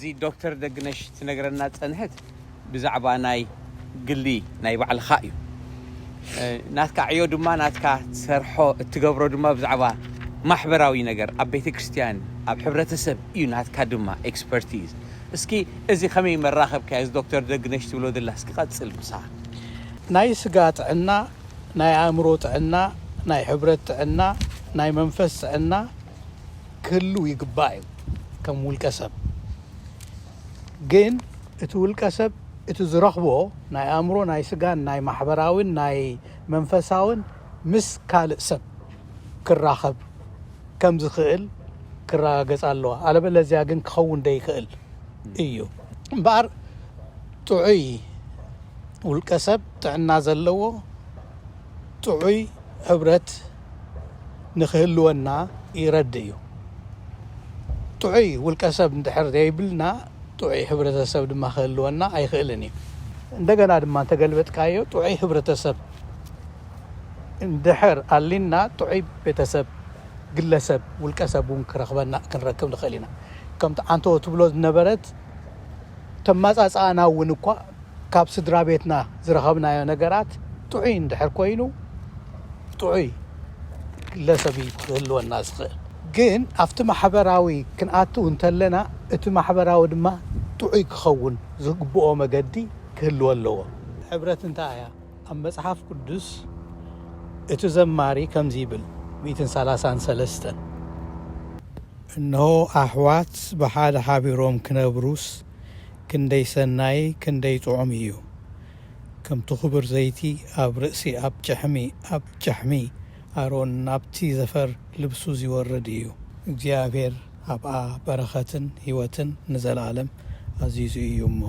እዚ ዶክተር ደግነሽ ትነግረና ጸንሕት ብዛዕባ ናይ ግሊ ናይ ባዕልኻ እዩ። ናትካ ዕዮ ድማ ናትካ ትሰርሖ እትገብሮ ድማ ብዛዕባ ማሕበራዊ ነገር ኣብ ቤተ ክርስቲያን ኣብ ሕብረተሰብ እዩ ናትካ ድማ ኤክስፐርቲዝ። እስኪ እዚ ከመይ መራኸብካዮ እዚ ዶክተር ደግነሽ ትብሎ ዘላ እስኪ ቀጽል ምሳ ናይ ስጋ ጥዕና፣ ናይ ኣእምሮ ጥዕና፣ ናይ ሕብረት ጥዕና፣ ናይ መንፈስ ጥዕና ክህሉ ይግባእ እዩ ከም ውልቀ ሰብ። ግን እቲ ውልቀ ሰብ እቲ ዝረኽቦ ናይ ኣእምሮ፣ ናይ ስጋን፣ ናይ ማሕበራዊን፣ ናይ መንፈሳዊን ምስ ካልእ ሰብ ክራኸብ ከም ዝኽእል ክረጋገጽ ኣለዋ። ኣለበለዚያ ግን ክኸውን ደይክእል እዩ። እምበኣር ጥዑይ ውልቀ ሰብ ጥዕና ዘለዎ ጥዑይ ሕብረት ንክህልወና ይረድ እዩ። ጥዑይ ውልቀ ሰብ እንድሕር ዘይብልና ጥዑይ ሕብረተሰብ ድማ ክህልወና ኣይኽእልን እዩ። እንደገና ድማ እንተገልበጥካዮ ጥዑይ ሕብረተሰብ እንድሕር ኣሊና ጥዑይ ቤተሰብ ግለሰብ ውልቀ ሰብ እውን ክረኽበና ክንረክብ ንኽእል ኢና። ከምቲ ኣንቶ ትብሎ ዝነበረት ተመጻጽኣና እውን እኳ ካብ ስድራ ቤትና ዝረኸብናዮ ነገራት ጥዑይ እንድሕር ኮይኑ ጥዑይ ግለሰብ እዩ ክህልወና ዝኽእል። ግን ኣብቲ ማሕበራዊ ክንኣትው እንተለና እቲ ማሕበራዊ ድማ ጥዑይ ክኸውን ዝግብኦ መገዲ ክህልዎ ኣለዎ። ሕብረት እንታይ እያ? ኣብ መጽሓፍ ቅዱስ እቲ ዘማሪ ከምዚ ይብል፣ ሚእትን ሰላሳን ሰለስተን፣ እነሆ ኣሕዋት ብሓደ ሓቢሮም ክነብሩስ ክንደይ ሰናይ ክንደይ ጥዑም እዩ። ከምቲ ክቡር ዘይቲ ኣብ ርእሲ ኣብ ጭሕሚ ኣብ ጭሕሚ ኣሮን ናብቲ ዘፈር ልብሱ ዚወርድ እዩ። እግዚኣብሔር ኣብኣ በረኸትን ህይወትን ንዘለኣለም ኣዚዙ እዩ እሞ፣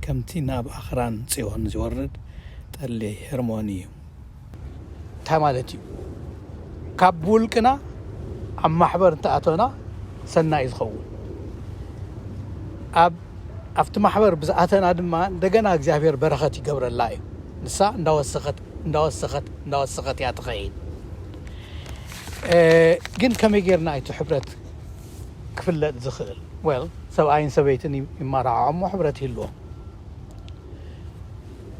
ከምቲ ናብ ኣኽራን ጽዮን ዚወርድ ጠሊ ሄርሞን እዩ። እንታይ ማለት እዩ? ካብ ብውልቅና ኣብ ማሕበር እንተኣተና ሰናይ እዩ ዝኸውን። ኣብ ኣብቲ ማሕበር ብዝኣተና ድማ እንደገና እግዚኣብሔር በረኸት ይገብረላ እዩ። ንሳ እንዳወሰኸት እንዳወሰኸት እንዳወሰኸት እያ ትኸይድ። ግን ከመይ ጌርና እቲ ሕብረት ክፍለጥ ዝኽእል? ወል ሰብኣይን ሰበይትን ይመራዓዖሞ ሕብረት ይህልዎም፣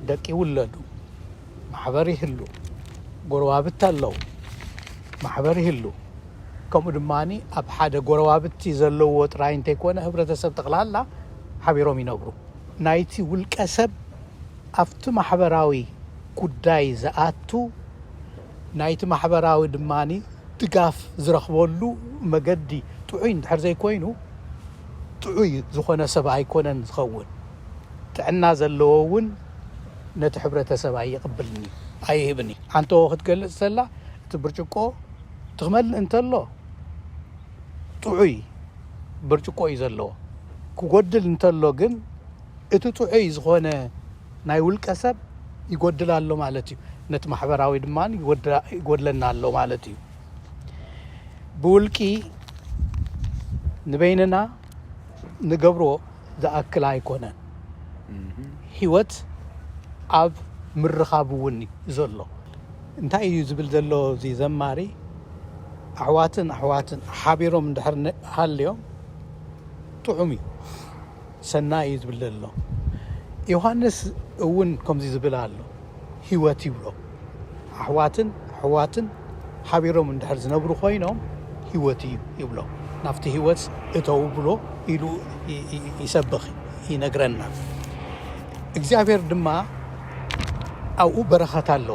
ደቂ ይውለዱ፣ ማሕበር ይህሉ፣ ጎረባብቲ ኣለዉ፣ ማሕበር ይህሉ። ከምኡ ድማ ኣብ ሓደ ጎረባብቲ ዘለዎ ጥራይ እንተይኮነ ህብረተሰብ ጠቕላላ ሓቢሮም ይነብሩ። ናይቲ ውልቀ ሰብ ኣብቲ ማሕበራዊ ጉዳይ ዝኣቱ ናይቲ ማሕበራዊ ድማ ድጋፍ ዝረኽበሉ መገዲ ጥዑይ እንድሕር ዘይኮይኑ ጥዑይ ዝኾነ ሰብ ኣይኮነን ዝኸውን። ጥዕና ዘለዎ እውን ነቲ ሕብረተሰብ ኣይቕብልን እዩ፣ ኣይህብን እዩ። ኣንተዎ ክትገልጽ ተላ እቲ ብርጭቆ ትኽመልእ እንተሎ ጥዑይ ብርጭቆ እዩ ዘለዎ። ክጎድል እንተሎ ግን እቲ ጥዑይ ዝኾነ ናይ ውልቀ ሰብ ይጎድል ኣሎ ማለት እዩ። ነቲ ማሕበራዊ ድማ ይጎድለና ኣሎ ማለት እዩ። ብውልቂ ንበይንና ንገብሮ ዝኣክል ኣይኮነን። ህይወት ኣብ ምርኻብ እውን እዩ ዘሎ። እንታይ እዩ ዝብል ዘሎ እዚ ዘማሪ? ኣሕዋትን ኣሕዋትን ሓቢሮም እንድሕር ሃልዮም ጥዑም እዩ፣ ሰናይ እዩ ዝብል ዘሎ። ዮሃንስ እውን ከምዚ ዝብል ኣሎ፣ ህይወት ይብሎ። ኣሕዋትን ኣሕዋትን ሓቢሮም እንድሕር ዝነብሩ ኮይኖም ህይወት እዩ ይብሎ። ናብቲ ህይወት እተው ብሎ ኢሉ ይሰብኽ ይነግረና። እግዚኣብሔር ድማ ኣብኡ በረኸት ኣሎ።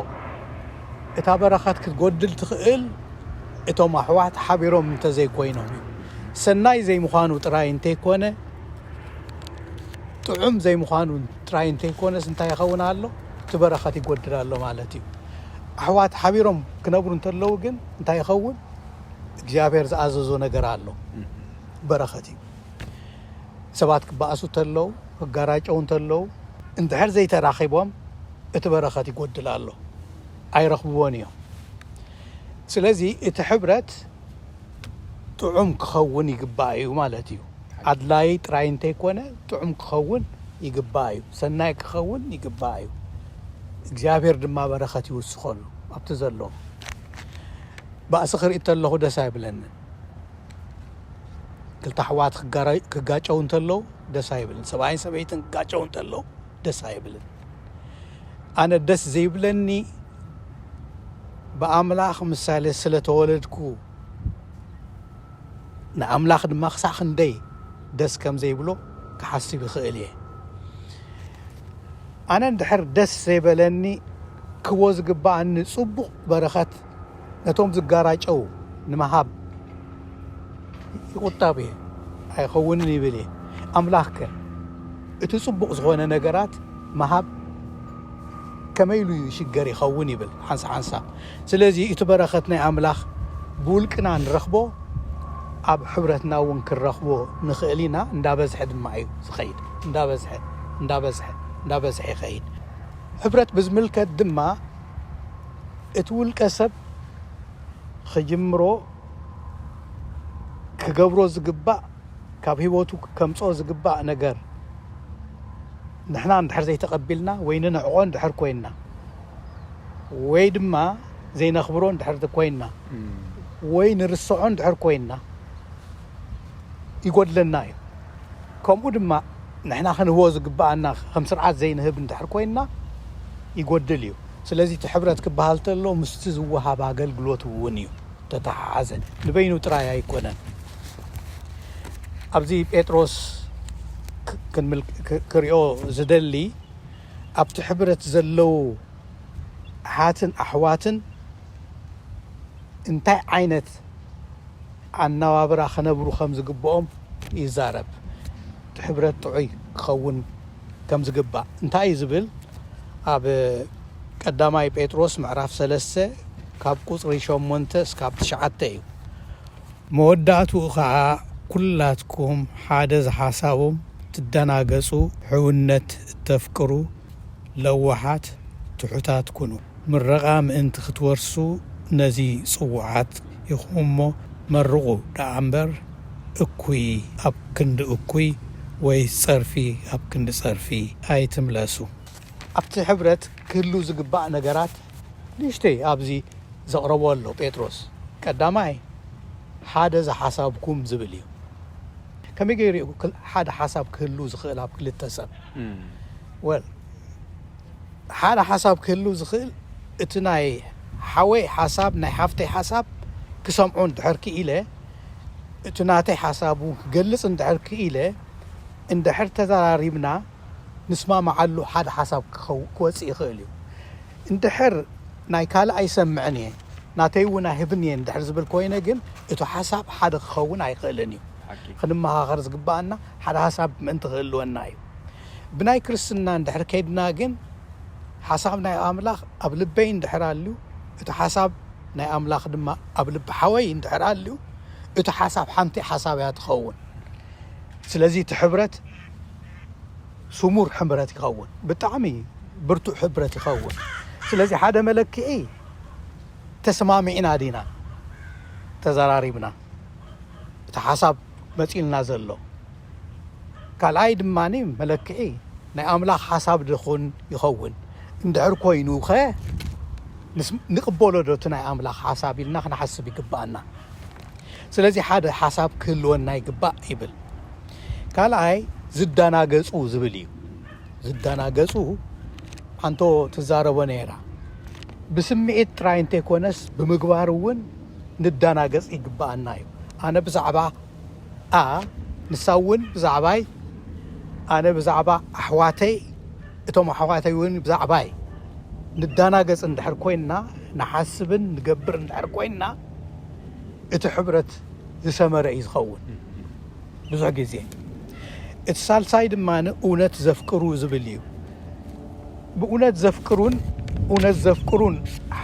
እታ በረኸት ክትጎድል ትኽእል እቶም ኣሕዋት ሓቢሮም እንተዘይኮይኖም እዩ። ሰናይ ዘይምዃኑ ጥራይ እንተይኮነ ጥዑም ዘይምዃኑ ጥራይ እንተይኮነስ እንታይ ይኸውን ኣሎ? እቲ በረኸት ይጎድል ኣሎ ማለት እዩ። ኣሕዋት ሓቢሮም ክነብሩ እንተለዉ ግን እንታይ ይኸውን? እግዚኣብሔር ዝኣዘዞ ነገር ኣሎ፣ በረኸት እዩ። ሰባት ክበኣሱ እንተለዉ፣ ክጋራጨው እንተለዉ እንድሕር ዘይተራኺቦም እቲ በረኸት ይጎድል ኣሎ፣ ኣይረኽብዎን እዮም። ስለዚ እቲ ሕብረት ጥዑም ክኸውን ይግባእ እዩ ማለት እዩ። ኣድላይ ጥራይ እንተይኮነ ጥዑም ክኸውን ይግባእ እዩ፣ ሰናይ ክኸውን ይግባእ እዩ። እግዚኣብሔር ድማ በረኸት ይውስኸሉ ኣብቲ ዘሎ። ባእሲ ክርኢ እንተለኹ ደስ ኣይብለንን። ክልተ ኣሕዋት ክጋጨው እንተለዉ ደስ ኣይብልን። ሰብኣይን ሰበይትን ክጋጨው እንተለዉ ደስ ኣይብልን። ኣነ ደስ ዘይብለኒ ብኣምላኽ ምሳሌ ስለ ተወለድኩ፣ ንኣምላኽ ድማ ክሳዕ ክንደይ ደስ ከም ዘይብሎ ክሓስብ ይኽእል እየ። ኣነ እንድሕር ደስ ዘይበለኒ፣ ክቦ ዝግባኣኒ ጽቡቕ በረኸት ነቶም ዝጋራጨው ንምሃብ ይቑጠብ እየ፣ ኣይኸውንን ይብል እየ። ኣምላኽከ እቲ ጽቡቕ ዝኾነ ነገራት ምሃብ ከመይ ኢሉ ይሽገር ይኸውን ይብል ሓንሳ ሓንሳ። ስለዚ እቲ በረኸት ናይ ኣምላኽ ብውልቅና ንረኽቦ፣ ኣብ ሕብረትና እውን ክንረኽቦ ንኽእል ኢና። እንዳበዝሐ ድማ እዩ ዝኸይድ፣ እንዳበዝሐ እንዳበዝሐ እንዳበዝሐ ይኸይድ። ሕብረት ብዝምልከት ድማ እቲ ውልቀ ሰብ ክጅምሮ ክገብሮ ዝግባእ፣ ካብ ህይወቱ ከምፅኦ ዝግባእ ነገር ንሕና እንድሕር ዘይተቐቢልና ወይ ንንዕቆ እንድሕር ኮይንና ወይ ድማ ዘይነኽብሮ እንድሕር ኮይንና ወይ ንርስዖ እንድሕር ኮይንና ይጎድለና እዩ። ከምኡ ድማ ንሕና ክንህቦ ዝግባኣና ከም ስርዓት ዘይንህብ እንድሕር ኮይንና ይጎድል እዩ። ስለዚ እቲ ሕብረት ክበሃል ተሎ ምስቲ ዝወሃብ ኣገልግሎት እውን እዩ ተተሓሓዘ። ንበይኑ ጥራይ ኣይኮነን። ኣብዚ ጴጥሮስ ክ- ክንምል- ክ- ክሪኦ ዝደሊ ኣብቲ ሕብረት ዘለዉ ኣሓትን ኣሕዋትን እንታይ ዓይነት ኣነባብራ ክነብሩ ከም ዝግብኦም ይዛረብ። እቲ ሕብረት ጥዑይ ክኸውን ከም ዝግባእ እንታይ እዩ ዝብል? ኣብ ቀዳማይ ጴጥሮስ ምዕራፍ ሰለስተ ካብ ቁጽሪ ሸሞንተ እስካብ ትሽዓተ እዩ። መወዳእትኡ ኸዓ ኩላትኩም ሓደ ዝሓሳቦም ትደናገጹ፣ ሕውነት እተፍቅሩ፣ ለዋሓት፣ ትሑታት ኩኑ። ምረቓ ምእንቲ ክትወርሱ ነዚ ጽዉዓት ኢኹም እሞ መርቑ ደኣ እምበር፣ እኩይ ኣብ ክንዲ እኩይ ወይ ጸርፊ ኣብ ክንዲ ጸርፊ ኣይትምለሱ። ኣብቲ ሕብረት ክህሉ ዝግባእ ነገራት ንእሽተይ ኣብዚ ዘቕረቦ ኣሎ ጴጥሮስ። ቀዳማይ፣ ሓደ ዝሓሳብኩም ዝብል እዩ። ከመይ ገይሩ እዩ ክል- ሓደ ሓሳብ ክህሉ ዝኽእል ኣብ ክልተ ሰብ? ወል ሓደ ሓሳብ ክህሉ ዝኽእል እቲ ናይ ሓወይ ሓሳብ ናይ ሓፍተይ ሓሳብ ክሰምዖ እንድሕር ክኢለ፣ እቲ ናተይ ሓሳብ እውን ክገልጽ እንድሕር ክኢለ፣ እንድሕር ተዘራሪብና ንስማማዓሉ ሓደ ሓሳብ ክኸው- ክወጽእ ይኽእል እዩ። እንድሕር ናይ ካልእ ኣይሰምዕን እየ ናተይ እውን ኣይህብን እየ እንድሕር ዝብል ኮይነ ግን እቲ ሓሳብ ሓደ ክኸውን ኣይኽእልን እዩ። ሓቂ። ክንመኻኸር ዝግባኣና ሓደ ሓሳብ ምእንቲ ክህልወና እዩ። ብናይ ክርስትና እንድሕር ከይድና ግን ሓሳብ ናይ ኣምላኽ ኣብ ልበይ እንድሕር ኣልዩ፣ እቲ ሓሳብ ናይ ኣምላኽ ድማ ኣብ ልቢ ሓወይ እንድሕር ኣልዩ፣ እቲ ሓሳብ ሓንቲ ሓሳብ እያ ትኸውን። ስለዚ እቲ ሕብረት ስሙር ሕብረት ይኸውን፣ ብጣዕሚ ብርቱዕ ሕብረት ይኸውን። ስለዚ ሓደ መለክዒ ተስማሚዕና ዲና ተዘራሪብና እቲ ሓሳብ መፂልና ዘሎ። ካልኣይ ድማ መለክዒ ናይ ኣምላኽ ሓሳብ ድኹን ይኸውን እንድሕር ኮይኑ ኸ ንስ- ንቕበሎ ዶ እቲ ናይ ኣምላኽ ሓሳብ ኢልና ክንሓስብ ይግባኣና። ስለዚ ሓደ ሓሳብ ክህልወና ይግባእ ይብል። ካልኣይ ዝዳናገጹ ዝብል እዩ። ዝዳናገጹ ኣንቶ ትዛረቦ ነይራ። ብስምዒት ጥራይ እንተይኮነስ ብምግባር እውን ንዳናገጽ ይግባኣና እዩ። ኣነ ብዛዕባ ኣ ንሳ እውን ብዛዕባይ፣ ኣነ ብዛዕባ ኣሕዋተይ፣ እቶም ኣሕዋተይ እውን ብዛዕባይ ንዳናገጽ እንድሕር ኮይንና፣ ንሓስብን ንገብር እንድሕር ኮይንና፣ እቲ ሕብረት ዝሰመረ እዩ ዝኸውን። ብዙሕ ግዜ እቲ ሳልሳይ ድማ እውነት ዘፍቅሩ ዝብል እዩ። ብእውነት ዘፍቅሩን እውነት ዘፍቅሩን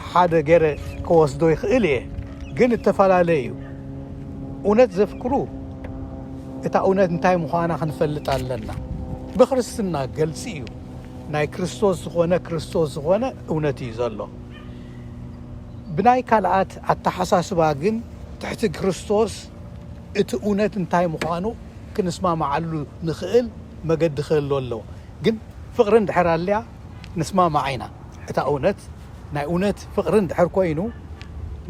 ሓደ ገረ ከወስዶ ይኽእል እየ፣ ግን እተፈላለየ እዩ። እውነት ዘፍቅሩ እታ እውነት እንታይ ምዃና ክንፈልጥ ኣለና። ብክርስትና ገልጺ እዩ። ናይ ክርስቶስ ዝኾነ ክርስቶስ ዝኾነ እውነት እዩ ዘሎ። ብናይ ካልኣት ኣተሓሳስባ ግን ትሕቲ ክርስቶስ እቲ እውነት እንታይ ምዃኑ ክንስማማዓሉ ንኽእል መገዲ ክህሉ ኣለዎ። ግን ፍቕሪ እንድሕር ኣልያ ንስማማዕ ኢና። እታ እውነት ናይ እውነት ፍቕሪ እንድሕር ኮይኑ፣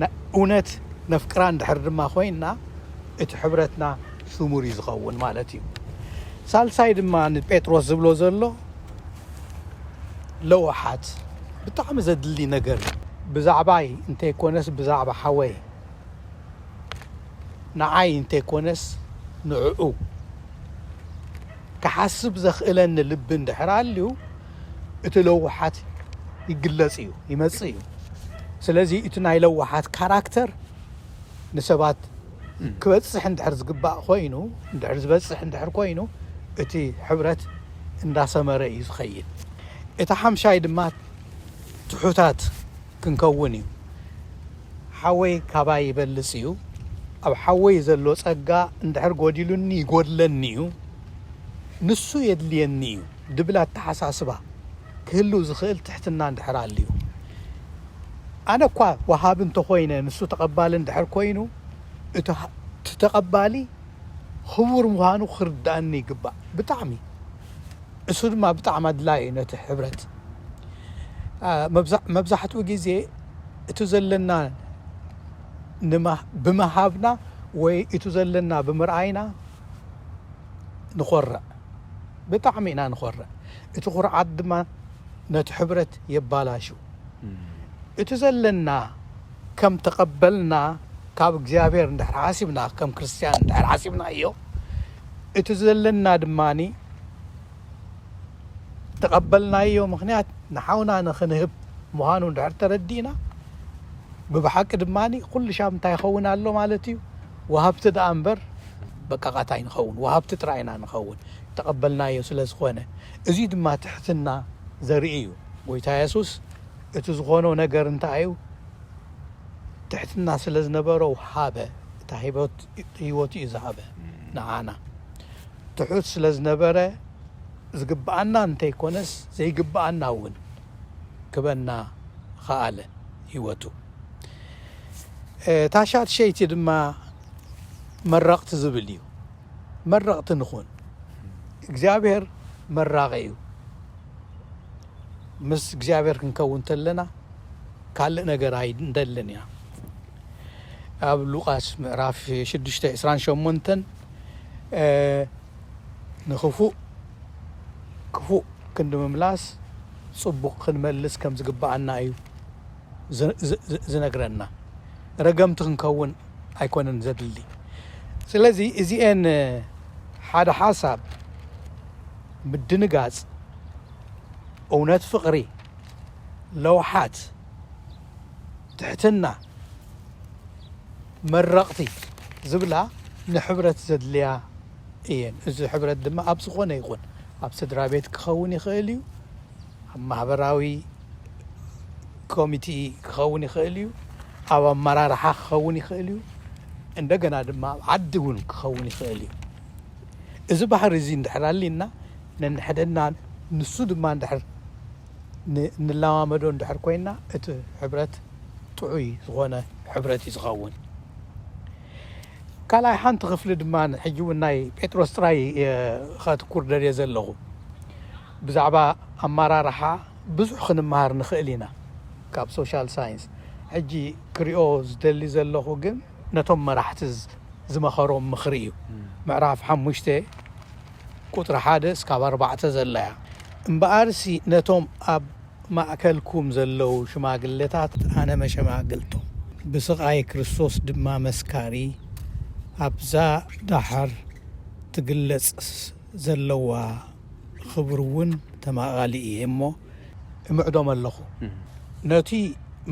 ናይ እውነት ነፍቅራ እንድሕር ድማ ኮይንና፣ እቲ ሕብረትና ስሙር እዩ ዝኸውን ማለት እዩ። ሳልሳይ ድማ ንጴጥሮስ ዝብሎ ዘሎ ለውሓት ብጣዕሚ ዘድሊ ነገር እዩ። ብዛዕባይ እንተይኮነስ ብዛዕባ ሓወይ፣ ንዓይ እንተይኮነስ ንዕኡ ክሓስብ ዘኽእለኒ ልቢ እንድሕር ኣልዩ፣ እቲ ለውሓት ይግለጽ እዩ፣ ይመጽእ እዩ። ስለዚ እቲ ናይ ለውሓት ካራክተር ንሰባት ክበጽሕ እንድሕር ዝግባእ ኮይኑ፣ እንድሕር ዝበጽሕ እንድሕር ኮይኑ፣ እቲ ሕብረት እንዳሰመረ እዩ ዝኸይድ። እቲ ሓምሻይ ድማ ትሑታት ክንከውን እዩ። ሓወይ ካባይ ይበልጽ እዩ። ኣብ ሓወይ ዘሎ ጸጋ እንድሕር ጎዲሉኒ ይጎድለኒ እዩ። ንሱ የድልየኒ እዩ ድብል ኣተሓሳስባ ክህልው ዝኽእል ትሕትና እንድሕር ኣልዩ። ኣነ እኳ ወሃቢ እንተኾይነ ንሱ ተቐባሊ እንድሕር ኮይኑ፣ እቲ ሃ-፣ እቲ ተቐባሊ ክቡር ምዃኑ ክርዳእኒ ይግባእ። ብጣዕሚ። እሱ ድማ ብጣዕሚ ኣድላዪ እዩ ነቲ ሕብረት። አ፣ መብዛ-፣ መብዛሕትኡ ግዜ እቲ ዘለና ንማ-፣ ብምሃብና ወይ እቲ ዘለና ብምርኣይና ንኾርዕ። ብጣዕሚ ኢና ንኾርዕ። እቲ ኩርዓት ድማ ነቲ ሕብረት የባላሹ። እቲ ዘለና ከም ተቐበልና ካብ እግዚኣብሔር እንድሕር ሓሲብና፣ ከም ክርስትያን እንድሕር ሓሲብና እዮ፣ እቲ ዘለና ድማኒ ተቐበልናዮ ምኽንያት ንሓውና ንኽንህብ ምዃኑ እንድሕር ተረዲእና፣ ብብሓቂ ድማኒ ኩሉ ሻብ እንታይ ይኸውን ኣሎ ማለት እዩ? ወሃብቲ ደኣ እምበር በቃቓት ኣይንኸውን፣ ወሃብቲ ጥራይ ኢና ንኸውን፣ ተቐበልናዮ ስለ ዝኾነ። እዚ ድማ ትሕትና ዘርኢ እዩ። ጎይታ የሱስ እቲ ዝኾኖ ነገር እንታይ እዩ? ትሕትና ስለ ዝነበሮ ሃበ። እታ ህይወት፣ ህይወቱ እዩ ዝሃበ ንዓና። ትሑት ስለ ዝነበረ ዝግብኣና እንተይኮነስ ዘይግብኣና እውን ክበና ኸኣለ ህይወቱ። እ፣ እታ ሻድሸይቲ ድማ መረቕቲ ዝብል እዩ። መረቕቲ ንኹን። እግዚኣብሔር መራቒ እዩ። ምስ እግዚኣብሔር ክንከውን እንተለና ካልእ ነገር ኣይንደልን ኢና። ኣብ ሉቃስ ምዕራፍ ሽዱሽተ ዕስራን ሸሞንተን፣ እ፣ ንኽፉእ ክፉእ ክንዲ ምምላስ ጽቡቕ ክንመልስ ከም ዝግብኣና እዩ ዝ-፣ ዝ-፣ ዝ-፣ ዝነግረና። ረገምቲ ክንከውን ኣይኮነን ዘድሊ። ስለዚ እዚኤን ሓደ ሓሳብ፣ ምድንጋጽ፣ እውነት ፍቕሪ፣ ለውሓት፣ ትሕትና፣ መረቕቲ ዝብላ ንሕብረት ዘድልያ እየን። እዚ ሕብረት ድማ ኣብ ዝኾነ ይኹን፣ ኣብ ስድራ ቤት ክኸውን ይኽእል እዩ፣ ኣብ ማህበራዊ ኮሚቲ ክኸውን ይኽእል እዩ፣ ኣብ ኣመራርሓ ክኸውን ይኽእል እዩ፣ እንደገና ድማ ኣብ ዓዲ እውን ክኸውን ይኽእል እዩ። እዚ ባህሪ እዚ እንድሕር ኣሊና ነንሕደና፣ ንሱ ድማ እንድሕር ን-፣ ንለማመዶ እንድሕር ኮይና፣ እቲ ሕብረት ጥዑይ ዝኾነ ሕብረት እዩ ዝኸውን። ካልኣይ ሓንቲ ክፍሊ ድማ ሕጂ እውን ናይ ጴጥሮስ ጥራይ እየ ኸትኩር ደልየ ዘለኹ። ብዛዕባ ኣመራርሓ ብዙሕ ክንመሃር ንኽእል ኢና ካብ ሶሻል ሳይንስ። ሕጂ ክሪኦ ዝደሊ ዘለኹ ግን ነቶም መራሕቲ ዝ-፣ ዝመኸሮም ምኽሪ እዩ። ምዕራፍ ሓሙሽተ ቁጽሪ ሓደ እስካብ ኣርባዕተ ዘላ እያ። እምበኣርሲ ነቶም ኣብ ማእከልኩም ዘለዉ ሽማግለታት ኣነ መሸማግልቶም፣ ብስቓይ ክርስቶስ ድማ መስካሪ፣ ኣብዛ ደሓር ትግለጽ ዘለዋ ክብሪ እውን ተማቓሊ እየ እሞ እምዕዶም ኣለኹ። ነቲ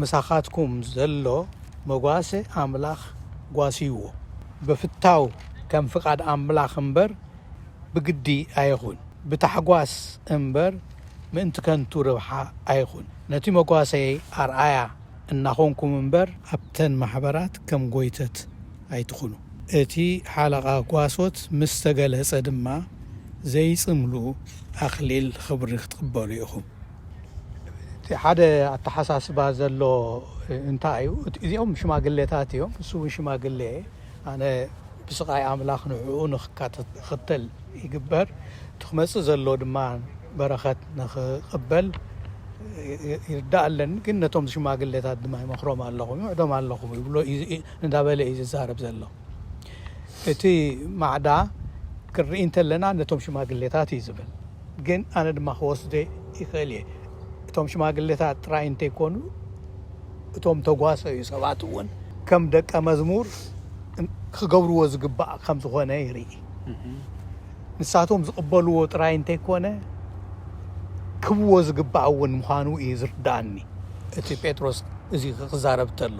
ምሳኻትኩም ዘሎ መጓሰ ኣምላኽ ጓስይዎ። ብፍታው ከም ፍቓድ ኣምላኽ እምበር ብግዲ ኣይኹን፣ ብታሕጓስ እምበር ምእንቲ ከንቱ ረብሓ ኣይኹን። ነቲ መጓሰይ ኣርኣያ እናኾንኩም እምበር ኣብተን ማሕበራት ከም ጎይተት ኣይትኹኑ። እቲ ሓለቓ ጓሶት ምስ ተገለጸ ድማ ዘይጽምሉ ኣኽሊል ኽብሪ ክትቕበሉ ኢኹም። እቲ ሓደ ኣተሓሳስባ ዘሎ እንታይ እዩ? እቲ፣ እዚኦም ሽማግሌታት እዮም፣ እሱ እውን ሽማግሌ። ኣነ ብስቓይ ኣምላኽ ንዕኡ ንኽካተል ይግበር፣ እቲ ክመጽእ ዘሎ ድማ በረኸት ንኽቕበል ይርዳእ ኣለኒ። ግን ነቶም ሽማግሌታት ድማ ይመኽሮም ኣለኹ፣ ይምዕዶም ኣለኹ ይብሎ እዩ፣ እንዳበለ እዩ ዝዛረብ ዘሎ። እቲ ማዕዳ ክንርኢ እንተለና ነቶም ሽማግሌታት እዩ ዝብል። ግን ኣነ ድማ ክወስዶ ይኽእል እየ። እቶም ሽማግሌታት ጥራይ እንተይኮኑ፣ እቶም ተጓሰዩ ሰባት እውን ከም ደቀ መዝሙር ክገብርዎ ዝግባእ ከም ዝኾነ ይርኢ። ንሳቶም ዝቕበልዎ ጥራይ እንተይኮነ፣ ክብዎ ዝግባእ እውን ምዃኑ እዩ ዝርዳኣኒ። እቲ ጴጥሮስ እዚ ክዛረብ ተሎ፣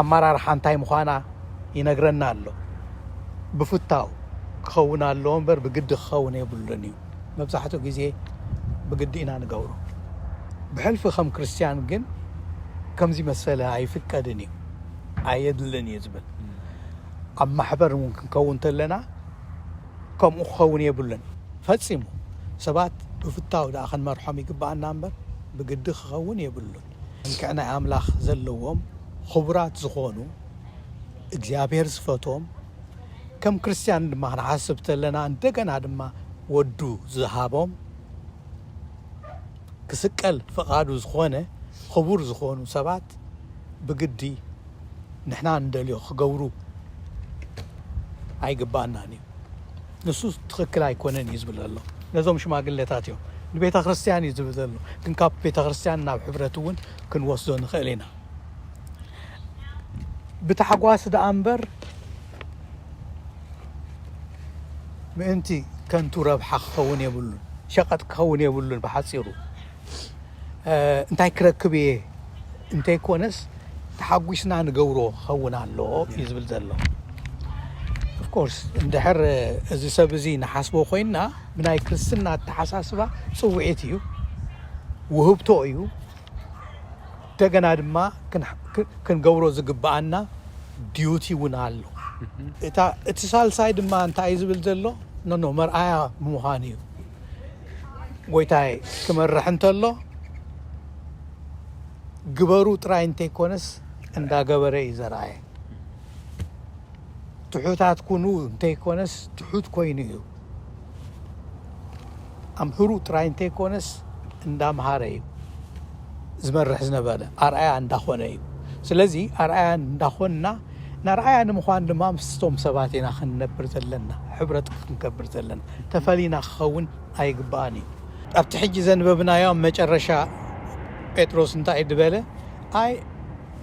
ኣመራርሓ እንታይ ምዃና ይነግረና ኣሎ። ብፍታው ክኸውን ኣለዎ እምበር ብግዲ ክኸውን የብሉን እዩ። መብዛሕትኡ ግዜ ብግዲ ኢና ንገብሮ። ብሕልፊ ከም ክርስትያን ግን ከምዚ መሰለ ኣይፍቀድን እዩ፣ ኣየድልን እዩ ዝብል። ኣብ ማሕበር እውን ክንከውን ተለና ከምኡ ክኸውን የብሉን ፈጺሙ። ሰባት ብፍታው ደኣ ክንመርሖም ይግባኣና እምበር ብግዲ ክኸውን የብሉን። መልክዕ ናይ ኣምላኽ ዘለዎም፣ ክቡራት ዝኾኑ፣ እግዚኣብሔር ዝፈትዎም፣ ከም ክርስትያን ድማ ክንሓስብ ተለና፣ እንደገና ድማ ወዱ ዝሃቦም፣ ክስቀል ፍቓዱ ዝኾነ፣ ክቡር ዝኾኑ ሰባት ብግዲ ንሕና እንደልዮ ክገብሩ ኣይግባኣናን እዩ። ንሱ ትኽክል ኣይኮነን እዩ ዝብል ዘሎ። ነዞም ሽማግሌታት እዮም፣ ንቤተ ክርስትያን እዩ ዝብል ዘሎ። ግን ካብ ቤተ ክርስትያን ናብ ሕብረት እውን ክንወስዶ ንኽእል ኢና። ብታሕጓስ ደኣ እምበር ምእንቲ ከንቱ ረብሓ ክኸውን የብሉን፣ ሸቐጥ ክኸውን የብሉን። ብሓጺሩ፣ እ፣ እንታይ ክረክብ እየ እንተይኮነስ፣ ተሓጒስና ንገብሮ ክኸውን ኣለዎ እዩ ዝብል ዘሎ። ኦፍኮርስ፣ እንድሕር እዚ ሰብ እዚ ንሓስቦ ኮይንና፣ ብናይ ክርስትና ኣተሓሳስባ ጽውዒት እዩ፣ ውህብቶ እዩ። እንደገና ድማ ክን-፣ ክ-፣ ክንገብሮ ዝግብኣና ዲዩቲ እውን ኣሎ። እታ፣ እቲ ሳልሳይ ድማ እንታይ እዩ ዝብል ዘሎ? ኖ፣ ኖ፣ መርኣያ ምዃን እዩ። ጎይታይ ክመርሕ እንተሎ፣ ግበሩ ጥራይ እንተይኮነስ፣ እንዳገበረ እዩ ዘርኣየ። ትሑታት ኩኑ እንተይኮነስ፣ ትሑት ኮይኑ እዩ። ኣምህሩ ጥራይ እንተይኮነስ፣ እንዳምሃረ እዩ ዝመርሕ ዝነበረ፣ ኣርኣያ እንዳኾነ እዩ። ስለዚ፣ ኣርኣያ እንዳኾንና፣ ንኣርኣያ ንምዃን ድማ ምስቶም ሰባት ኢና ክንነብር ዘለና፣ ሕብረት ክንገብር ዘለና። ተፈሊና ክኸውን ኣይግባኣን እዩ። ኣብቲ ሕጂ ዘንበብናዮ ኣብ መጨረሻ ጴጥሮስ እንታይ እዩ ዝበለ? ኣይ፣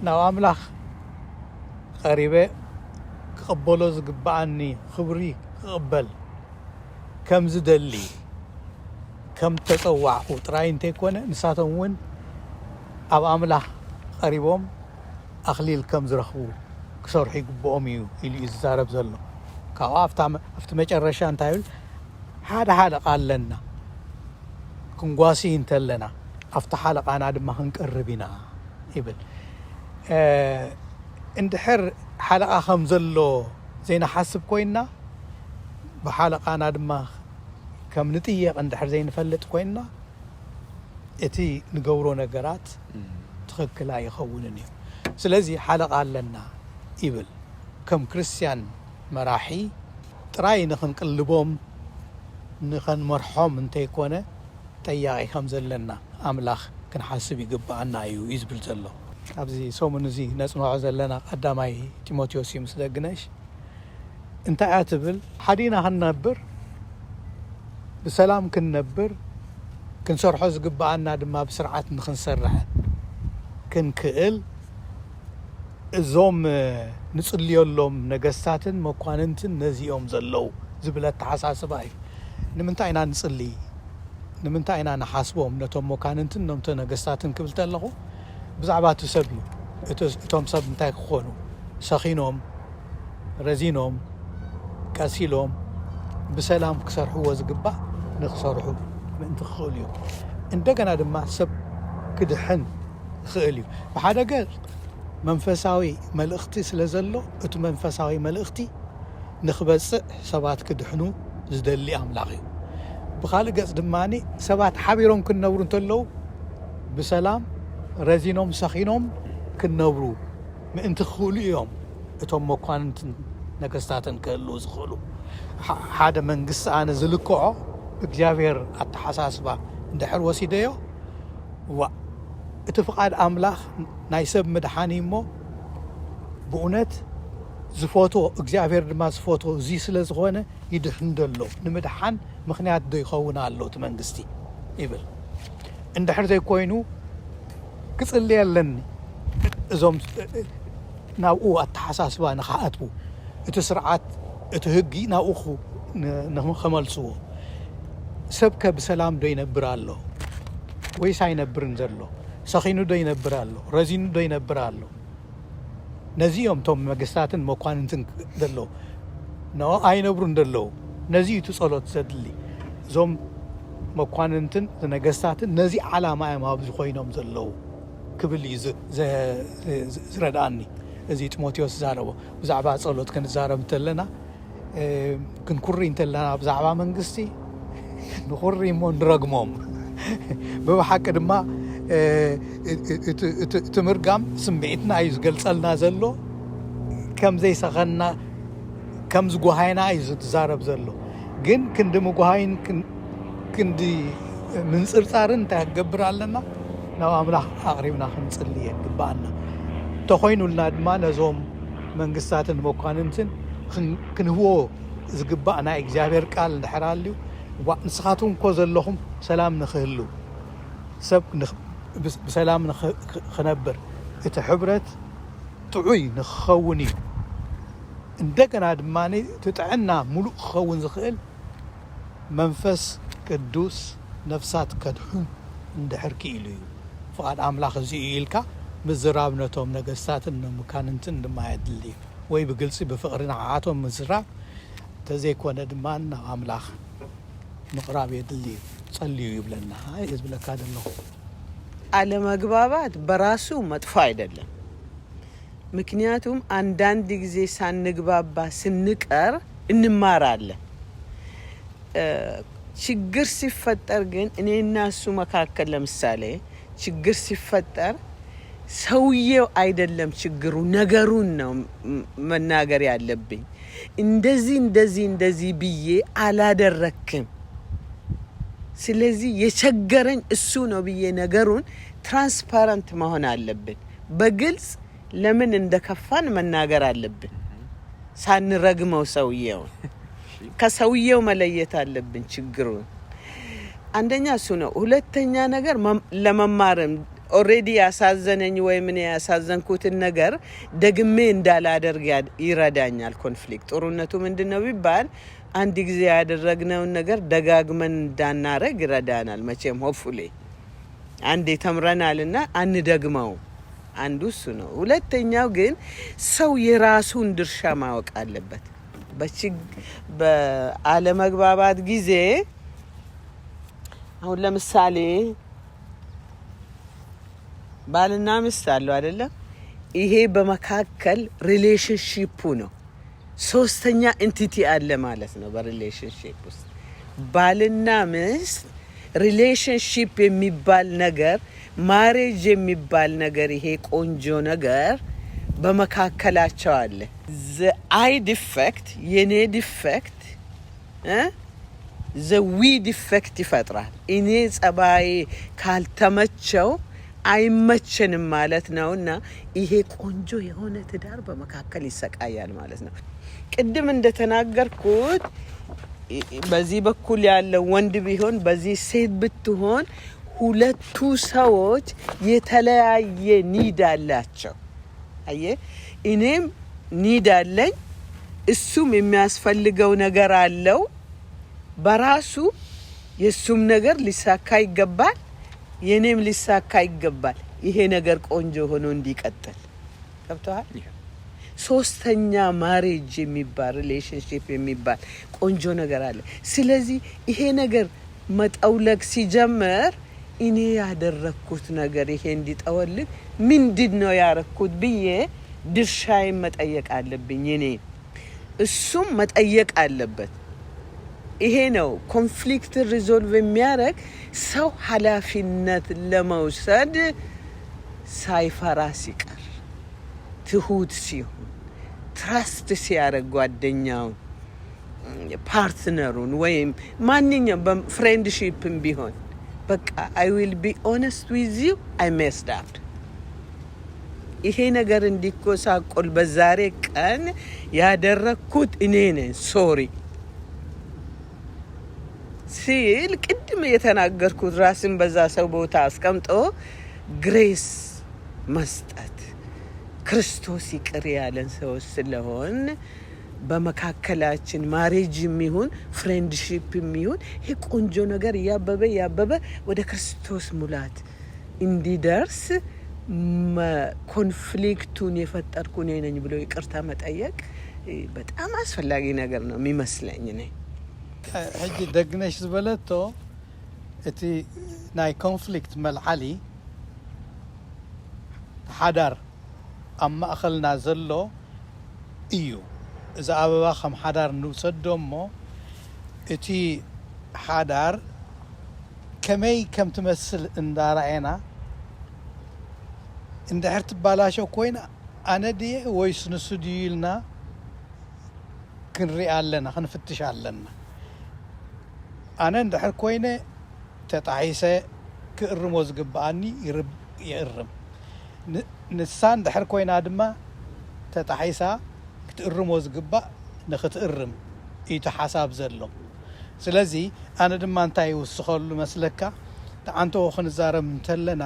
ናብ ኣምላኽ ቀሪበ ክቕበሎ ዝግብኣኒ ክብሪ ክቕበል ከም ዝደሊ፣ ከም ተጸዋዕኹ ጥራይ እንተይኮነ፣ ንሳቶም እውን ኣብ ኣምላኽ ቀሪቦም ኣኽሊል ከም ዝረኽቡ ክሰርሑ ይግብኦም እዩ ኢሉ እዩ ዝዛረብ ዘሎ። ካብኡ ኣብታ መ-፣ ኣብቲ መጨረሻ እንታይ ይብል? ሓደ ሓለቓ ኣለና፣ ክንጓሲ እንተለና፣ ኣብቲ ሓለቓና ድማ ክንቀርብ ኢና ይብል። እ፣ እንድሕር ሓለቓ ከም ዘሎ ዘይንሓስብ ኮይንና፣ ብሓለቓና ድማ ከም ንጥየቕ እንድሕር ዘይንፈልጥ ኮይንና፣ እቲ ንገብሮ ነገራት ትኽክል ኣይኸውንን እዩ። ስለዚ ሓለቓ ኣለና ይብል። ከም ክርስትያን መራሒ ጥራይ ንኽንቅልቦም፣ ንኸንመርሖም እንተይኮነ፣ ጠያቒ ከም ዘለና ኣምላኽ ክንሓስብ ይግብኣና እዩ እዩ ዝብል ዘሎ። ኣብዚ ሰሙን እዚ ነጽንዖ ዘለና ቀዳማይ ጢሞቴዎስ እዩ ምስ ደግነሽ። እንታይ እያ ትብል? ሓዲና ክንነብር፣ ብሰላም ክንነብር፣ ክንሰርሖ ዝግብኣና ድማ ብስርዓት ንኽንሰርሕ ክንክእል፣ እዞም፣ እ፣ ንጽልየሎም ነገስታትን መኳንንትን ነዚኦም ዘለዉ ዝብል ኣተሓሳስባ እዩ። ንምንታይ ኢና ንጽሊ? ንምንታይ ኢና ንሓስቦም ነቶም መኳንንትን ነቶም ነገስታትን ክብል ተለኹ፣ ብዛዕባ እቲ ሰብ እዩ። እቲ፣ እቶም ሰብ እንታይ ክኾኑ? ሰኺኖም፣ ረዚኖም፣ ቀሲሎም፣ ብሰላም ክሰርሕዎ ዝግባእ ንክሰርሑ ምእንቲ ክኽእሉ እዩ። እንደገና ድማ ሰብ ክድሕን ይኽእል እዩ። ብሓደ ገጽ መንፈሳዊ መልእኽቲ ስለ ዘሎ፣ እቲ መንፈሳዊ መልእኽቲ ንክበጽዕ ሰባት ክድሕኑ ዝደሊ ኣምላኽ እዩ። ብኻልእ ገጽ ድማ ሰባት ሓቢሮም ክነብሩ እንተለዉ፣ ብሰላም ረዚኖም ሰኺኖም ክነብሩ ምእንቲ ክኽእሉ እዮም እቶም መኳንንትን ነገስታትን ክህልዉ ዝኽእሉ። ሓ-፣ ሓደ መንግስቲ ኣነ ዝልክዖ ብእግዚኣብሔር ኣተሓሳስባ እንድሕር ወሲደዮ፣ ዋ፣ እቲ ፍቓድ ኣምላኽ ናይ ሰብ ምድሓን እዩ እሞ፣ ብእውነት ዝፈትዎ እግዚኣብሔር ድማ ዝፈትዎ እዚ ስለ ዝኾነ ይድሕን ዘሎ ንምድሓን ምኽንያት ዶ ይኸውን ኣሎ እቲ መንግስቲ ይብል። እንድሕር ዘይኮይኑ ክጽልየ ኣለኒ እዞም ናብኡ ኣተሓሳስባ ንኽኣትዉ እቲ ስርዓት እቲ ህጊ ናብኡ ክመልስዎ። ሰብከ ብሰላም ዶ ይነብር ኣሎ ወይስ ኣይነብርን ዘሎ? ሰኺኑ ዶ ይነብር ኣሎ? ረዚኑ ዶ ይነብር ኣሎ? ነዚ እዮም እቶም መገስታትን መኳንንትን ዘለዉ። ንኦ ኣይነብሩን ዘለዉ። ነዚ እዩ እቲ ጸሎት ዘድሊ። እዞም መኳንንትን ነገስታትን ነዚ ዓላማ እዮም ኣብዚ ኮይኖም ዘለዉ ክብል እዩ ዝረድኣኒ። እዚ ጢሞቴዎስ ዝዛረቦ ብዛዕባ ጸሎት ክንዛረብ እንተለና ክንኩሪ እንተለና ብዛዕባ መንግስቲ ንኹሪ እሞ ንረግሞም። ብብሓቂ ድማ እቲ ምርጋም ስምዒትና እዩ ዝገልጸልና ዘሎ። ከም ዘይሰኸና ከም ዝጓሃይና እዩ ዝዛረብ ዘሎ። ግን ክንዲ ምጉሃይን ክንዲ ምንፅርፃርን እንታይ ክገብር ኣለና? ናብ ኣምላኽ ኣቕሪብና ክንፅሊ የግባኣና። እንተኾይኑልና ድማ ነዞም መንግስታትን መኳንንትን ክንህቦ ዝግባእ ናይ እግዚኣብሔር ቃል እንድሕር ኣልዩ ንስኻትኩም እኮ ዘለኹም ሰላም ንክህሉ ሰብ ብሰላም ክነብር እቲ ሕብረት ጥዑይ ንክኸውን እዩ። እንደገና ድማ እቲ ጥዕና ሙሉእ ክኸውን ዝኽእል መንፈስ ቅዱስ ነፍሳት ከድሕን እንድሕር ክኢሉ እዩ። ፍቓድ ኣምላኽ እዚ እዩ ኢልካ ምዝራብ ነቶም ነገስታትን ንመኳንንትን ድማ የድሊ እዩ። ወይ ብግልፂ ብፍቕሪ ንዓኣቶም ምዝራብ እንተዘይኮነ ድማ ናብ ኣምላኽ ምቕራብ የድሊ እዩ። ጸልዩ ይብለና። ዝብለካ ዘለኹ አለመግባባት በራሱ መጥፎ አይደለም። ምክንያቱም አንዳንድ ጊዜ ሳንግባባ ስንቀር እንማራለን። ችግር ሲፈጠር ግን እኔና እሱ መካከል ለምሳሌ ችግር ሲፈጠር ሰውየው አይደለም ችግሩ፣ ነገሩን ነው መናገር ያለብኝ። እንደዚህ እንደዚህ እንደዚህ ብዬ አላደረክም። ስለዚህ የቸገረኝ እሱ ነው ብዬ ነገሩን ትራንስፓረንት መሆን አለብን። በግልጽ ለምን እንደከፋን መናገር አለብን። ሳንረግመው ሰውየውን ከሰውየው መለየት አለብን ችግሩን። አንደኛ እሱ ነው። ሁለተኛ ነገር ለመማርም ኦሬዲ ያሳዘነኝ ወይም እኔ ያሳዘንኩትን ነገር ደግሜ እንዳላደርግ ይረዳኛል። ኮንፍሊክት ጥሩነቱ ምንድን ነው ቢባል አንድ ጊዜ ያደረግነውን ነገር ደጋግመን እንዳናረግ ይረዳናል። መቼም ሆፉሌ አንዴ ተምረናልና አንደግመው። አንዱ እሱ ነው። ሁለተኛው ግን ሰው የራሱን ድርሻ ማወቅ አለበት። በአለመግባባት ጊዜ አሁን ለምሳሌ ባልና ሚስት አለው አይደለም? ይሄ በመካከል ሪሌሽንሺፑ ነው። ሶስተኛ ኢንቲቲ አለ ማለት ነው በሪሌሽንሺፕ ውስጥ። ባልና ሚስት ሪሌሽንሺፕ የሚባል ነገር፣ ማሬጅ የሚባል ነገር፣ ይሄ ቆንጆ ነገር በመካከላቸው አለ። ዘ አይ ዲፌክት፣ የኔ ዲፌክት፣ ዘ ዊ ዲፌክት ይፈጥራል። እኔ ጸባዬ ካልተመቸው አይመቸንም ማለት ነውና ይሄ ቆንጆ የሆነ ትዳር በመካከል ይሰቃያል ማለት ነው። ቅድም እንደተናገርኩት በዚህ በኩል ያለው ወንድ ቢሆን በዚህ ሴት ብትሆን ሁለቱ ሰዎች የተለያየ ኒድ አላቸው። አየ እኔም ኒድ አለኝ፣ እሱም የሚያስፈልገው ነገር አለው። በራሱ የእሱም ነገር ሊሳካ ይገባል፣ የእኔም ሊሳካ ይገባል። ይሄ ነገር ቆንጆ ሆኖ እንዲቀጥል ገብተዋል። ሶስተኛ ማሬጅ የሚባል ሪሌሽንሺፕ የሚባል ቆንጆ ነገር አለ። ስለዚህ ይሄ ነገር መጠውለግ ሲጀምር እኔ ያደረግኩት ነገር ይሄ እንዲጠወልግ ምንድን ነው ያረግኩት ብዬ ድርሻዬን መጠየቅ አለብኝ። እኔ እሱም መጠየቅ አለበት። ይሄ ነው ኮንፍሊክት ሪዞልቭ የሚያደርግ ሰው ኃላፊነት ለመውሰድ ሳይፈራ ሲቀር፣ ትሁት ሲሆን፣ ትራስት ሲያደርግ ጓደኛውን፣ ፓርትነሩን ወይም ማንኛውም ፍሬንድሺፕም ቢሆን በቃ I will be honest with you, I messed up። ይሄ ነገር እንዲጎሳቆል በዛሬ ቀን ያደረግኩት እኔ ነኝ። ሶሪ ሲል ቅድም የተናገርኩት ራስን በዛ ሰው ቦታ አስቀምጦ ግሬስ መስጠት። ክርስቶስ ይቅር ያለን ሰዎች ስለሆን በመካከላችን ማሬጅ የሚሆን ፍሬንድሺፕ የሚሆን ይሄ ቆንጆ ነገር እያበበ እያበበ ወደ ክርስቶስ ሙላት እንዲደርስ ኮንፍሊክቱን የፈጠርኩ እኔ ነኝ ብሎ ይቅርታ መጠየቅ በጣም አስፈላጊ ነገር ነው የሚመስለኝ። እኔ ሕጂ ደግነሽ ዝበለቶ እቲ ናይ ኮንፍሊክት መልዓሊ ሓዳር ኣብ ማእኸልና ዘሎ እዩ። እዚ ኣበባ ከም ሓዳር ንውሰዶ እሞ እቲ ሓዳር ከመይ ከም ትመስል እንዳረኣየና እንድሕር ትባላሾ ኮይና ኣነ ድየ ወይስ ንሱ ድዩ ኢልና ክንርኢ ኣለና፣ ክንፍትሽ ኣለና። ኣነ እንድሕር ኮይነ ተጣሒሰ ክእርሞ ዝግብኣኒ ይእርም። ንሳ እንድሕር ኮይና ድማ ተጣሒሳ ክትእርሞ ዝግባእ ንክትእርም እዩ እቲ ሓሳብ ዘሎ። ስለዚ ኣነ ድማ እንታይ ይውስኸሉ መስለካ፣ ተዓንተዎ ክንዛረብ እንተለና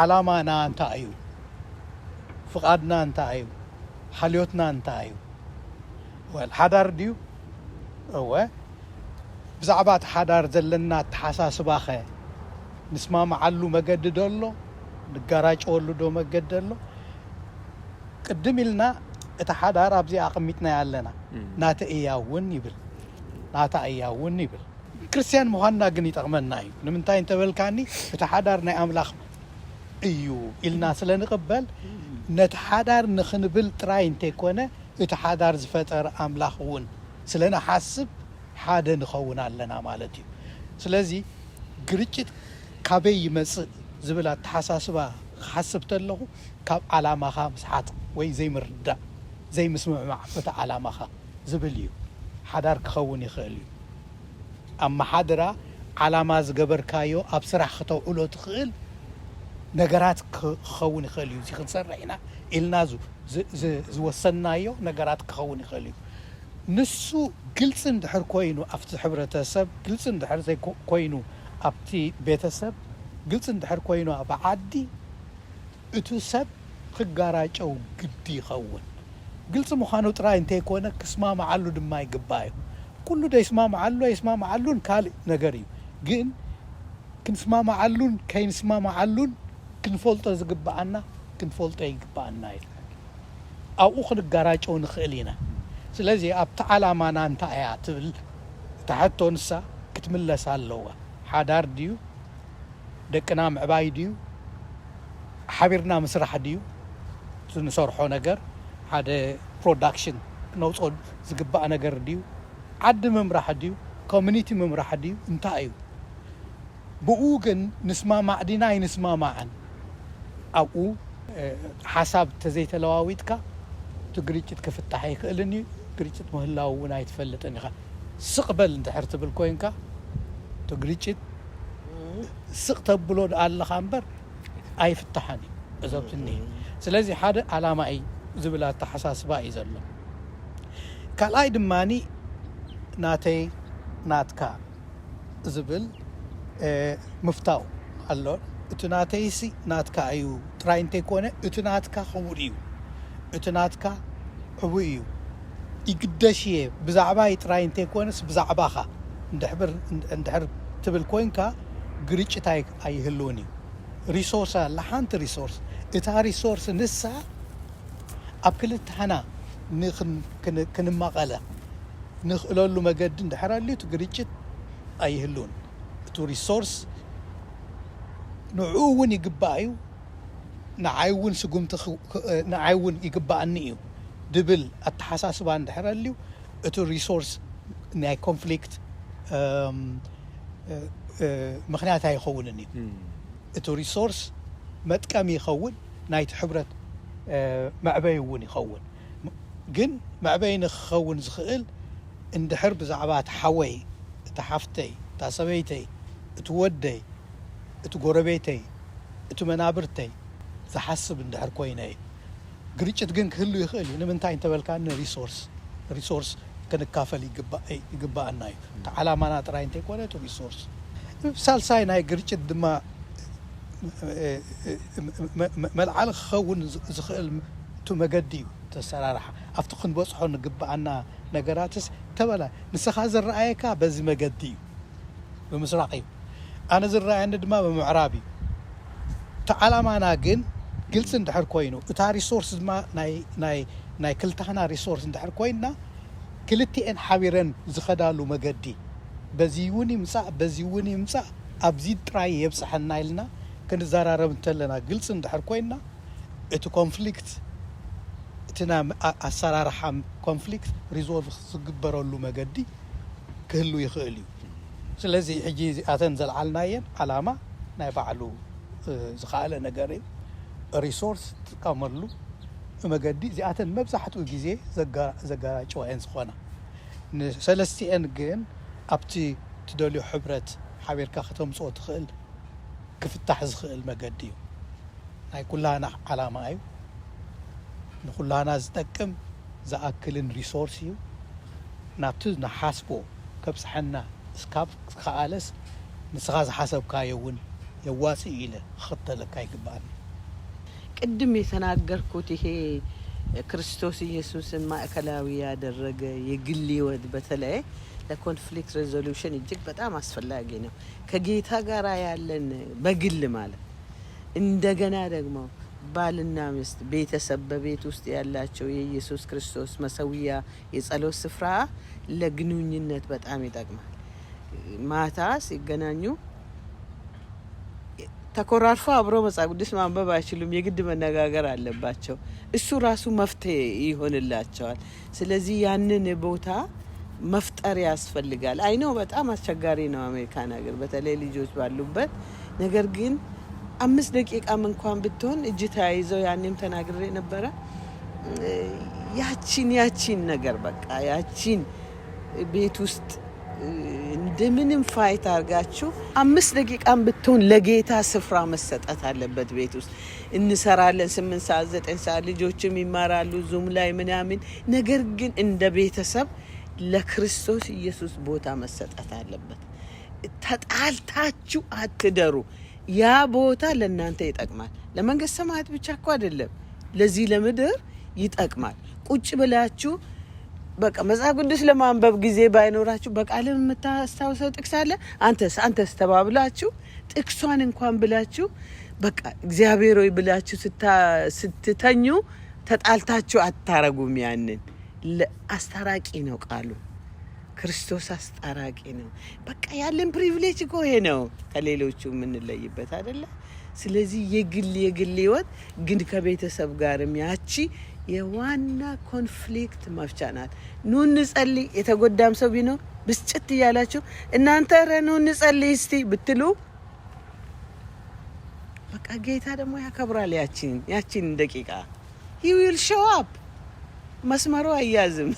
ዓላማና እንታይ እዩ? ፍቓድና እንታይ እዩ? ሓልዮትና እንታይ እዩ? ወል ሓዳር ድዩ? እወ። ብዛዕባ እቲ ሓዳር ዘለና ኣተሓሳስባኸ ንስማማዓሉ መገዲ ዶ ኣሎ? ንጋራጨወሉ ዶ መገዲ ኣሎ? ቅድም ኢልና እቲ ሓዳር ኣብዚ ኣቐሚጥናዮ ኣለና። ናተ እያ እውን ይብል፣ ናታ እያ እውን ይብል። ክርስትያን ምዃንና ግን ይጠቕመና እዩ። ንምንታይ እንተበልካኒ እቲ ሓዳር ናይ ኣምላኽ እዩ ኢልና ስለ ንቕበል ነቲ ሓዳር ንኽንብል ጥራይ እንተይኮነ እቲ ሓዳር ዝፈጠረ ኣምላኽ እውን ስለ ንሓስብ ሓደ ንኸውን ኣለና ማለት እዩ። ስለዚ ግርጭት ካበይ ይመፅእ ዝብል ኣተሓሳስባ ክሓስብ ተለኹ ካብ ዓላማኻ ምስሓት ወይ ዘይምርዳእ ዘይምስምዕማዕ በቲ ዓላማኻ ዝብል እዩ። ሓዳር ክኸውን ይኽእል እዩ። ኣመሓድራ ዓላማ ዝገበርካዮ ኣብ ስራሕ ክተውዕሎ ትኽእል ነገራት ክኸውን ይኽእል እዩ። እዚ ክንሰርሕ ኢና ኢልና ዝወሰናዮ ነገራት ክኸውን ይኽእል እዩ። ንሱ ግልፂ እንድሕር ኮይኑ ኣብቲ ሕብረተሰብ ግልፂ እንድሕር ኮይኑ ኣብቲ ቤተሰብ ግልፂ እንድሕር ኮይኑ ኣብ ዓዲ እቱ ሰብ ክጋራጨው ግዲ ይኸውን። ግልፂ ምዃኑ ጥራይ እንተይኮነ ክስማማዓሉ ድማ ይግባእ እዩ። ኩሉ ዶ ይስማማዓሉ ኣይስማማዓሉን ካልእ ነገር እዩ። ግን ክንስማማዓሉን ከይንስማማዓሉን ክንፈልጦ ዝግባኣና ክንፈልጦ ይግባኣና እዩ። ኣብኡ ክንጋራጨው ንኽእል ኢና። ስለዚ ኣብቲ ዓላማና እንታይ እያ ትብል እታ ሕቶ ንሳ ክትምለስ ኣለዋ። ሓዳር ድዩ? ደቅና ምዕባይ ድዩ? ሓቢርና ምስራሕ ድዩ? እቲ ንሰርሖ ነገር ሓደ ፕሮዳክሽን ክነውፅኦ ዝግባእ ነገር ድዩ? ዓዲ ምምራሕ ድዩ? ኮሚኒቲ ምምራሕ ድዩ? እንታይ እዩ? ብኡ ግን ንስማማዕ ዲና ኣይንስማማዕን ኣብኡ ሓሳብ ተዘይተለዋዊጥካ እቲ ግርጭት ክፍታሕ ኣይክእልን እዩ። ግርጭት ምህላው እውን ኣይትፈልጥን ኢኻ። ስቕ በል እንድሕር ትብል ኮይንካ እቲ ግርጭት ስቕ ተብሎ ኣለኻ እምበር ኣይፍታሕን እዩ። እዞብትኒ ስለዚ ሓደ ዓላማ እዩ ዝብል ኣተሓሳስባ እዩ ዘሎ። ካልኣይ ድማ ናተይ ናትካ ዝብል ምፍታው ኣሎ። እቲ ናተይሲ ናትካ እዩ ጥራይ እንተይኮነ እቲ ናትካ ክቡር እዩ። እቲ ናትካ ዕቡይ እዩ። ይግደሽ እየ ብዛዕባይ ጥራይ እንተይኮነስ ብዛዕባኻ እንድሕር ትብል ኮይንካ ግርጭት ኣይህልውን እዩ። ሪሶርስ ኣላ ሓንቲ ሪሶርስ እታ ሪሶርስ ንሳ ኣብ ክልታና ክንማቐለ ንኽእለሉ መገዲ እንድሕር ኣልዩ እቲ ግርጭት ኣይህልውን። እቲ ሪሶርስ ንዕኡ እውን ይግባእ እዩ። ንዓይ እውን ስጉምቲ ንዓይ እውን ይግባኣኒ እዩ ድብል ኣተሓሳስባ እንድሕር ኣልዩ እቲ ሪሶርስ ናይ ኮንፍሊክት ምክንያት ኣይኸውንን እዩ። እቲ ሪሶርስ መጥቀሚ ይኸውን፣ ናይቲ ሕብረት መዕበይ እውን ይኸውን። ግን መዕበይ ንክኸውን ዝኽእል እንድሕር ብዛዕባ እቲ ሓወይ፣ እቲ ሓፍተይ፣ እታ ሰበይተይ፣ እቲ ወደይ፣ እቲ ጎረቤተይ፣ እቲ መናብርተይ ዝሓስብ እንድሕር ኮይነ እዩ። ግርጭት ግን ክህሉ ይኽእል እዩ። ንምንታይ እንተበልካ፣ ንሪሶርስ፣ ሪሶርስ ክንካፈል ይግባእ-፣ ይግባኣና እዩ። እቲ ዓላማና ጥራይ እንተይኮነ፣ እቲ ሪሶርስ። ሳልሳይ ናይ ግርጭት ድማ፣ መ-፣ መ-፣ መልዓሊ ክኸውን ዝ-፣ ዝኽእል ቱ መገዲ እዩ፣ ተሰራርሓ። ኣብቲ ክንበጽሖ ንግባኣና ነገራትስ ተበላ፣ ንስኻ ዝረኣየካ በዚ መገዲ እዩ፣ ብምስራቕ እዩ። ኣነ ዝረኣየኒ ድማ ብምዕራብ እዩ። እቲ ዓላማና ግን ግልፂ እንድሕር ኮይኑ፣ እታ ሪሶርስ ድማ ናይ፣ ናይ፣ ናይ ክልታህና ሪሶርስ እንድሕር ኮይና፣ ክልቲኤን ሓቢረን ዝኸዳሉ መገዲ፣ በዚ እውን ይምፃእ፣ በዚ እውን ይምፃእ፣ ኣብዚ ጥራይ የብፅሐና ኢልና ክንዘራረብ እንተለና፣ ግልፂ እንድሕር ኮይና፣ እቲ ኮንፍሊክት፣ እቲ ናይ ኣ-፣ ኣሰራርሓ ኮንፍሊክት ሪዞልቭ ዝግበረሉ መገዲ ክህሉ ይኽእል እዩ። ስለዚ ሕጂ እዚኣተን ዘልዓልናየን ዓላማ ናይ ባዕሉ፣ እ፣ ዝኸኣለ ነገር እዩ። ሪሶርስ ትጥቀመሉ መገዲ እዚኣተን መብዛሕትኡ ግዜ ዘጋ-፣ ዘጋጭዋ እየን ዝኾና። ንሰለስቲኤን ግን ኣብቲ ትደልዮ ሕብረት ሓቢርካ ከተምፅኦ ትኽእል፣ ክፍታሕ ዝኽእል መገዲ እዩ። ናይ ኩላና ዓላማ እዩ። ንኩላና ዝጠቅም ዝኣክልን ሪሶርስ እዩ። ናብቲ ንሓስቦ ከብፅሐና እስካብ ዝኸኣለስ፣ ንስኻ ዝሓሰብካዮ እውን የዋፅእ ኢለ ክኽተለካ ይግባኣኒ። ቅድም የተናገርኩት ይሄ ክርስቶስ ኢየሱስን ማዕከላዊ ያደረገ የግል ህይወት በተለይ ለኮንፍሊክት ሬዞሉሽን እጅግ በጣም አስፈላጊ ነው። ከጌታ ጋር ያለን በግል ማለት እንደገና ደግሞ ባልና ሚስት ቤተሰብ በቤት ውስጥ ያላቸው የኢየሱስ ክርስቶስ መሰዊያ የጸሎት ስፍራ ለግንኙነት በጣም ይጠቅማል። ማታ ሲገናኙ ተኮራርፎ አብሮ መጽሐፍ ቅዱስ ማንበብ አይችሉም። የግድ መነጋገር አለባቸው። እሱ ራሱ መፍትሄ ይሆንላቸዋል። ስለዚህ ያንን ቦታ መፍጠር ያስፈልጋል። አይ ኖ በጣም አስቸጋሪ ነው አሜሪካን ሀገር በተለይ ልጆች ባሉበት። ነገር ግን አምስት ደቂቃም እንኳን ብትሆን እጅ ተያይዘው ያኔም ተናግሬ ነበረ። ያቺን ያቺን ነገር በቃ ያቺን ቤት ውስጥ እንደምንም ፋይት አድርጋችሁ አምስት ደቂቃም ብትሆን ለጌታ ስፍራ መሰጠት አለበት። ቤት ውስጥ እንሰራለን ስምንት ሰዓት ዘጠኝ ሰዓት ልጆችም ይማራሉ ዙም ላይ ምናምን። ነገር ግን እንደ ቤተሰብ ለክርስቶስ ኢየሱስ ቦታ መሰጠት አለበት። ተጣልታችሁ አትደሩ። ያ ቦታ ለእናንተ ይጠቅማል። ለመንግስተ ሰማያት ብቻ እኮ አይደለም፣ ለዚህ ለምድር ይጠቅማል። ቁጭ ብላችሁ በቃ መጽሐፍ ቅዱስ ለማንበብ ጊዜ ባይኖራችሁ በቃልም የምታስታውሰው ጥቅስ አለ፣ አንተስ አንተስ ተባብላችሁ ጥቅሷን እንኳን ብላችሁ በቃ እግዚአብሔር ሆይ ብላችሁ ስታ- ስትተኙ ተጣልታችሁ አታረጉም። ያንን ለ- አስታራቂ ነው ቃሉ። ክርስቶስ አስታራቂ ነው። በቃ ያለን ፕሪቪሌጅ እኮ ይሄ ነው ከሌሎቹ የምንለይበት አይደለ? ስለዚህ የግል የግል ህይወት ግን ከቤተሰብ ጋርም ያቺ የዋና ኮንፍሊክት መፍቻ ናት። ኑ እንጸልይ። የተጎዳም ሰው ቢኖር ብስጭት እያላችሁ እናንተ ኧረ ኑ እንጸልይ እስቲ ብትሉ በቃ ጌታ ደግሞ ያከብራል ያቺን ያቺን ደቂቃ። He will show up። መስመሩ አያዝም።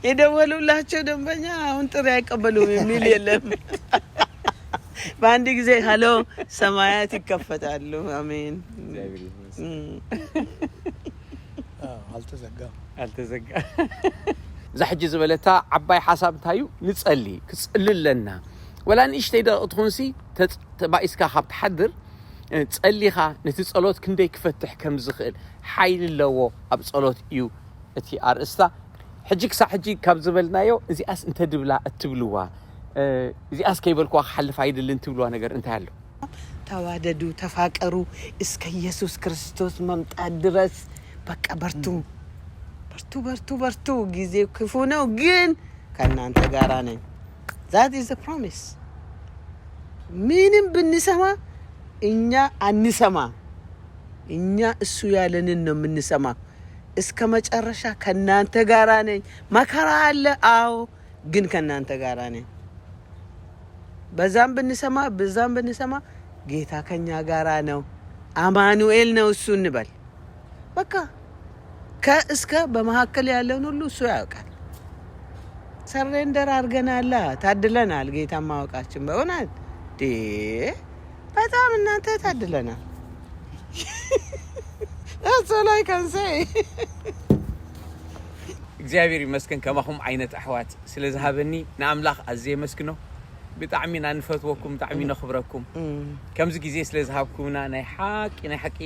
የደወሉላቸው ደንበኛ አሁን ጥሪ አይቀበሉም የሚል የለም። በአንድ ጊዜ ሀሎ ሰማያት ይከፈታሉ። አሜን። እግዚአብሔር ይመስገን። እም። ኣዎ፣ ኣልተዘጋም። ኣልተዘጋ። እዛ ሕጂ ዝበለታ ዓባይ ሓሳብ እንታይ እዩ? ንጸሊ፣ ክጽሊ ኣለና። ወላ ንእሽተይ ደቂ ትኹንሲ ተጽ- ተባኢስካ ካብ ትሓድር፣ እ፣ ጸሊኻ ነቲ ጸሎት ክንደይ ክፈትሕ ከም ዝኽእል ሓይሊ ኣለዎ። ኣብ ጸሎት እዩ እቲ ኣርእስታ። ሕጂ ክሳብ ሕጂ ካብ ዝበልናዮ እዚኣስ እንተድብላ እትብልዋ፣ እ፣ እዚኣስ ከይበልክዋ ክሓልፍ ኣይደልን ትብልዋ ነገር እንታይ ኣሎ? ተዋደዱ፣ ተፋቀሩ እስከ ኢየሱስ ክርስቶስ መምጣት ድረስ። በቃ በርቱ፣ በርቱ፣ በርቱ፣ በርቱ። ጊዜው ክፉ ነው፣ ግን ከእናንተ ጋራ ነኝ። That is the promise። ምንም ብንሰማ እኛ አንሰማ፣ እኛ እሱ ያለንን ነው የምንሰማ። እስከ መጨረሻ ከእናንተ ጋራ ነኝ። መከራ አለ፣ አዎ፣ ግን ከእናንተ ጋራ ነኝ። በዛም ብንሰማ በዛም ብንሰማ ጌታ ከኛ ጋራ ነው፣ አማኑኤል ነው እሱ እንበል። በቃ ከእስከ በመካከል ያለውን ሁሉ እሱ ያውቃል። ሰሬንደር አድርገናላ፣ ታድለናል ጌታ ማወቃችን በእውነት ዴ በጣም እናንተ ታድለናል። That's all I can say. እግዚኣብሔር ይመስገን ከማኹም ዓይነት ኣሕዋት ስለ ዝሃበኒ ንኣምላኽ ኣዝየ የመስግኖ። ብጣዕሚ ኢና ንፈትወኩም፣ ብጣዕሚ ነኽብረኩም። ከምዚ ግዜ ስለ ዝሃብኩምና ናይ ሓቂ ናይ ሓቂ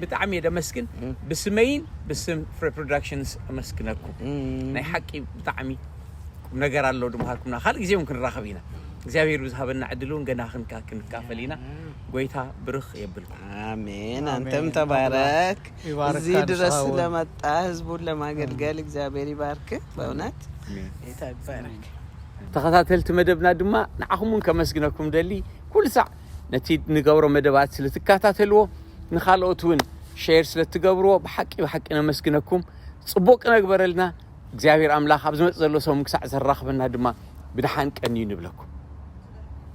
ብጣዕሚ እየ ደመስግን። ብስመይን ብስም ፍሬ ፕሮዳክሽንስ ኣመስግነኩም። ናይ ሓቂ ብጣዕሚ ቁም ነገር ኣሎ ድምሃርኩምና። ካልእ ግዜ እውን ክንራኸብ ኢና። እግዚኣብሔር ብዝሃበና ዕድል እውን ገና ክንካ- ክንካፈል ኢና። ጎይታ ብርኽ የብልኩም። ኣሜን። ኣንተም ተባረክ። እዚህ ድረስ ስለመጣ ህዝቡን ለማገልገል እግዚአብሔር ይባርክ። በእውነት ጌታ ይባረክ። ተኸታተልቲ መደብና ድማ ንዓኹም እውን ከመስግነኩም ደሊ። ኩሉ ሳዕ ነቲ ንገብሮ መደባት ስለ ትከታተልዎ፣ ንኻልኦት እውን ሼር ስለ ትገብርዎ ብሓቂ ብሓቂ ነመስግነኩም። ጽቡቕ ክነግበረልና እግዚኣብሔር ኣምላኽ ኣብ ዝመጽእ ዘሎ ሰሙን ክሳዕ ዘራኽበና ድማ ብድሓን ቀንዩ ንብለኩም።